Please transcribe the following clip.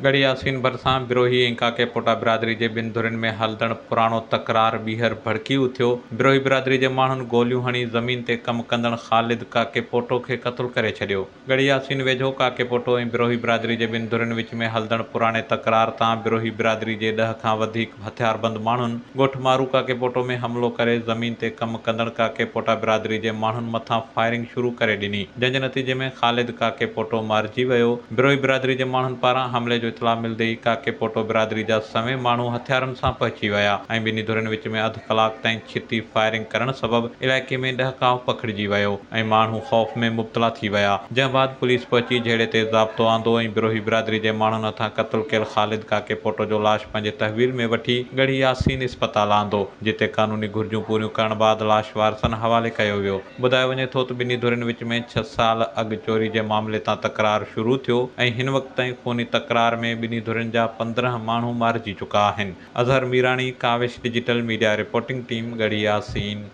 ڳڙهي ياسين ڀرسان بروهي ۽ ڪاڪي پوٽا برادري جي ٻن ڌرين ۾ هلندڙ پراڻو تڪرار ٻيهر ڀڙڪي اٿيو. بروهي برادري جي ماڻهن گوليون هڻي زمين تي ڪم ڪندڙ خالد ڪاڪي پوٽو کي قتل ڪري ڇڏيو. ڳڙهي ياسين ويجهو ڪاڪي پوٽو ۽ بروهي برادري جي ٻن ڌرين وچ ۾ هلندڙ پراڻي تڪرار تان بروهي برادري جي ڏهه کان وڌيڪ هٿياربند ماڻهن ڳوٺ مارو ڪاڪي پوٽو ۾ حملو ڪري زمين تي ڪم ڪندڙ ڪاڪي پوٽا برادري جي ماڻهن مٿان فائرنگ شروع ڪري ڏني، جنهن جي نتيجي ۾ خالد ڪاڪي پوٽو مارجي ويو. بروهي برادري جي ماڻهن پاران حملي جو اطلاع ملندي ئي ڪاڪي پوٽو برادري جا سوين ماڻهو هٿيارن سان پهچي ويا ۽ ٻنهي ڌرين وچ ۾ اڌ ڪلاڪ تائين ڇتي فائرنگ ڪرڻ سبب علائقي ۾ ڏهڪاء پکڙجي ويو ۽ ماڻهو خوف ۾ مبتلا ٿي ويا، جنهن بعد پوليس پهچي جهيڙي تي ضابطو آندو ۽ بروهي برادري جي ماڻهن هٿان قتل ڪيل خالد ڪاڪي پوٽو جو لاش پنهنجي تحويل ۾ وٺي ڳڙهي ياسين اسپتال آندو، جتي قانوني گهرجون پوريون ڪرڻ بعد لاش وارثن حوالي ڪيو ويو. ٻڌايو وڃي ٿو ته ٻنهي ڌرين وچ ۾ ڇهه سال اڳ چوري جي معاملي تان تڪرار شروع ٿيو ۽ هن وقت تائين خوني تڪرار ۾ ٻنهي ڌرين جا 15 ماڻهو مارجي چڪا آهن. Azhar Mirani, Kawish digital media reporting team, Garhi Yasin.